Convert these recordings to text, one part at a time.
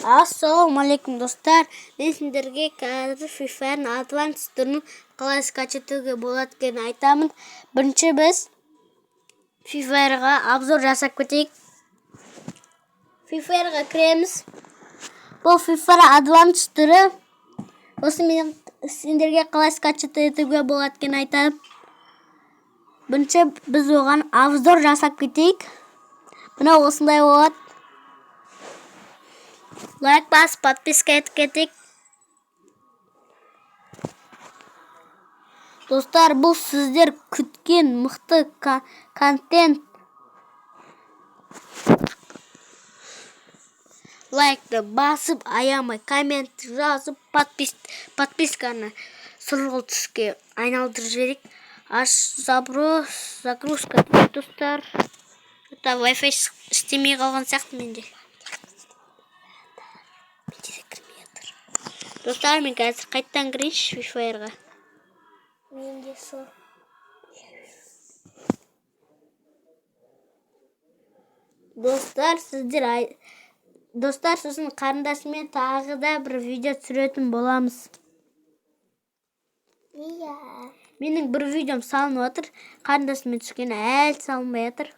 Ассалаумағалейкум, достар! Мен сендерге қазір Free Fire'ın Advanced түрін қалай скачать етуге болады екенін айтамын. Бірінші біз Free Fire'ға обзор жасап кетейік. Free Fire'ға кіреміз. Бұл Free Fire Advanced түрі. Осы мен сендерге қалай скачать етуге болады екенін айтамын. Бірінші біз оған обзор жасап кетейік. Мына осындай болады. Лайк басып, подписка етіп кетейік. Достар, бұл сіздер күткен мықты контент. Лайкты басып, аямай коммент жазып, подписканы сұрғыл түске айналдырып жіберейік. Аш запрос, загрузка дейді, достар. Это Wi-Fi істемей қалған сияқты менде. Менде де кірмей жатыр. Достар, мен қазір қайтадан кірейінші Free Fire'ға. Мен де сол. Достар, сіздер достар, сосын қарындасыммен тағы да бір видео түсіретін боламыз. Иә. Менің бір видеом салынып жатыр. Қарындасыммен түскен әлі салынбай жатыр.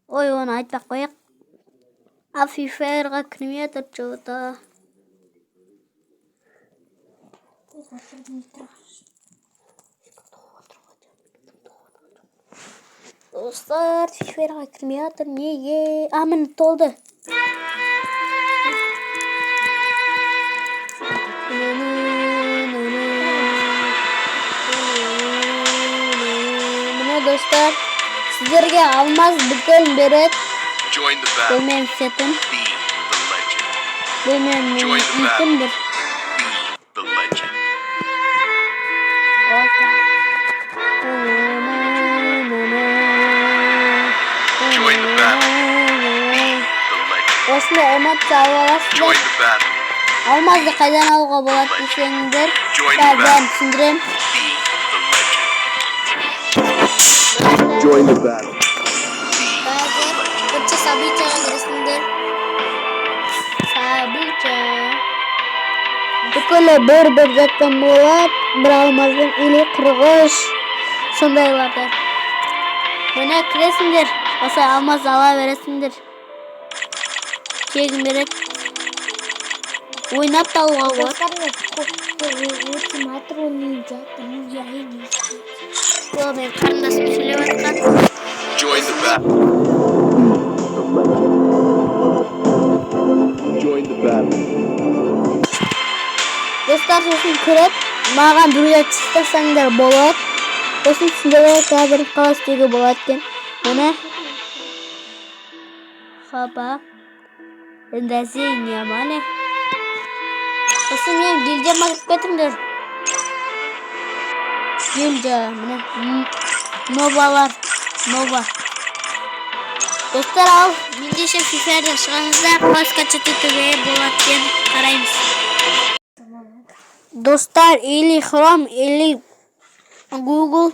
Ой, оны айтпай ақ қояйық. А Free Fire'ға кірмей жатыр что-то. Достар, Free Fire'ға кірмей жатыр. Неге? А, міне толды. Міне, достар, сіздерге алмаз бүкіл береді. Join the Бұл battle. менің сетім. Be the legend. Бұл менің Join the battle. итім бір. Be the legend. Опа. Join the battle. Be the legend. Осындай эмоция алып аласыздар. Join the battle. Алмазды қайдан алуға болады десеңдер, Join the бәрін battle. түсіндіремін. Be the legend. Join the battle. Қазір бірінші событияға кіресіңдер. События. Бүкілі бір-бір заттан болады. Бір алмаздан или 43 сондайлардан. Міне, кіресіңдер. Осы алмаз ала бересіңдер. Тегін береді. Ойнап та алуға болады. Достар, мен ультиматор ойнап жатырмын. Я не Бұл менің қарындасым сөйлеп жатқан. Join the battle. The legend. Join the battle. Достар, сосын кіріп, маған біреулер тастасаңдар болады. Сосын сендерге қазір қалай істеуге болады екен. Міне. Хопа. Індәзей міне. Сосын мен гильдияма кіріп кетіңдер. Гильдия, міне. Новалар. Нова. Достар, ал, ендеше Free Fire'дан шығыңыздар, қалай скачать етуге болады екен қараймыз. Достар, или Chrome, или Google.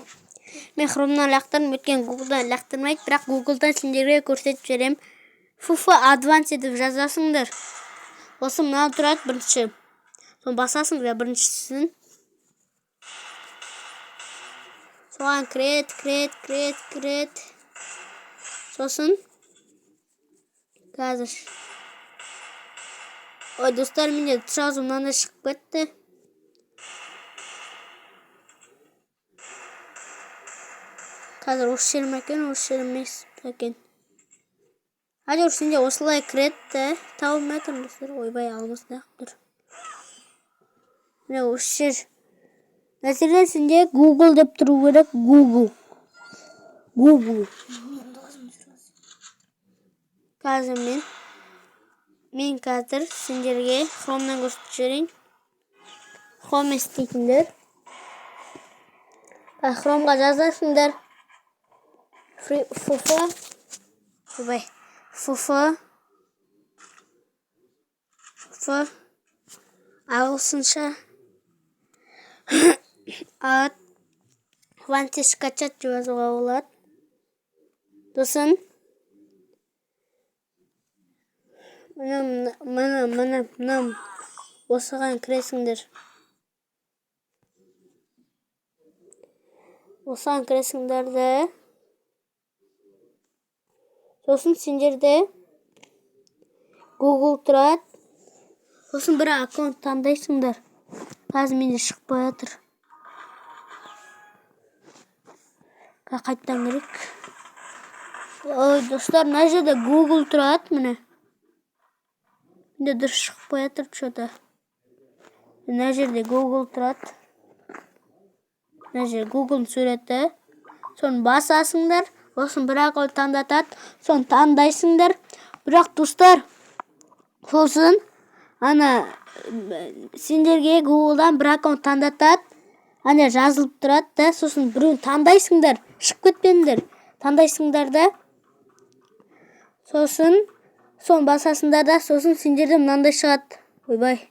Мен Chrome'нан лақтырдым, өйткені Google'дан лақтырмайды, бірақ Google'дан сендерге көрсетіп жіберемін. FF Advance деп жазасыңдар. Осы мынау тұрады бірінші. Соны басасыңдар біріншісін. Соған кіреді, кіреді, кіреді, кіреді. Сосын қазір. Ой, достар, менде сразу мынандай шығып кетті. Қазір осы жер ме екен, осы жер емес пе екен. Әйтеуір сенде осылай кіреді де, таба алмай жатырмын, достар. Ойбай, алмас неғып тұр. Міне, осы жер. Мәселен, сенде Google деп тұру керек, Google. Google. Қазір мен қазір сендерге Chrome'нан көрсетіп жіберейін. Chrome істейтіндер. Chrome'ға жазасыңдар. Free, FF, ойбай, FF, F, ағылшынша, Advance скачать деп жазуға болады. Сосын міне, Мына, мына, мына, осыған кіресіңдер. Осыған кіресіңдер де, сосын сендерде Google тұрады. Сосын бір аккаунт таңдайсыңдар. Қазір менде шықпай жатыр. Қайтадан керек. Ой, достар, мына жерде Google тұрады, міне. Менде дұрыс шықпай жатыр что-то. Мына жерде Google тұрады. Мына жерде Google'ның суреті. Соны басасыңдар, сосын бір аккаунт таңдатады, соны таңдайсыңдар. Бірақ, достар, сосын ана сендерге Google'дан бір аккаунт таңдатады. Ана жазылып тұрады да, сосын біреуін таңдайсыңдар, шығып кетпеңдер. Таңдайсыңдар да, сосын соны басасыңдар да, сосын сендерде мынандай шығады. Ойбай.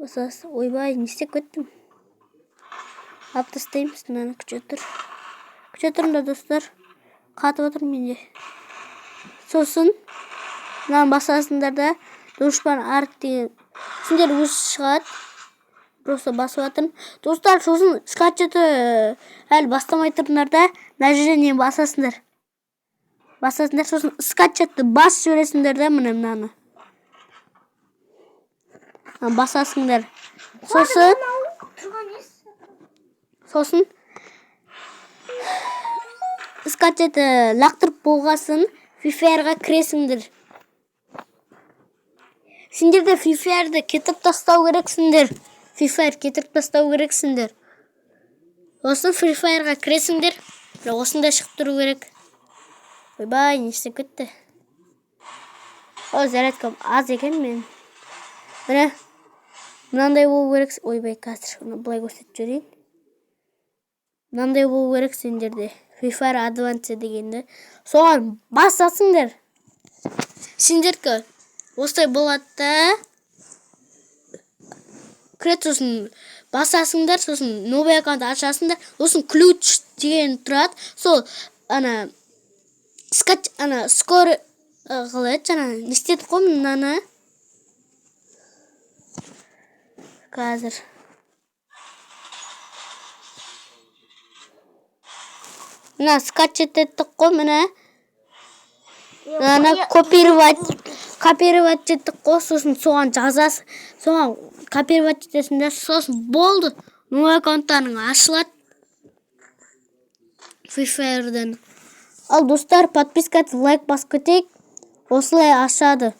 Басасың. Ойбай, не істеп кеттім? Алып тастаймыз мынаны, күте тұр. Күте тұрыңдар, достар. Қатып отыр менде. Сосын мынаны басасыңдар да, дұшпан арк деген сендер өзі шығады. Просто басып жатырмын. Достар, сосын скачать әлі бастамай тұрыңдар да, мына жерде не басасыңдар. Басасыңдар, сосын скачатты басып жібересіңдер да, міне мынаны. Мынаны басасыңдар. Сосын Тұрған несі? Сосын скачать лақтырып болғасын Free Fire'ға кіресіңдер. Сендер де Free Fire'ды кетіріп тастау керексіңдер. Free Fire кетіріп тастау керексіңдер. Сосын Free Fire'ға кіресіңдер. Міне, осындай шығып тұру керек. Ойбай, не істеп кетті? О, зарядкам аз екен мен. Міне, мынандай болу керек. Ойбай, қазір оны былай көрсетіп жіберейін. Мынандай болу керек сендерде. Free Fire Advance дегенді. Соған басасыңдар. Сендеркі осылай болады да. Кіреді, сосын басасыңдар, сосын новый аккаунт ашасыңдар, сосын ключ деген тұрады. Сол ана скач, ана скоро, қалай еді, жаңа не істедік қой мынаны. Қазір. Мына скачать еттік қой, міне. Мынаны копировать еттік қой, сосын соған жазасың, соған копировать етесің де, сосын болды. Новый аккаунттарың ашылады. Free Fire'дан. Ал, достар, подписка, лайк басып кетейік. Осылай ашады.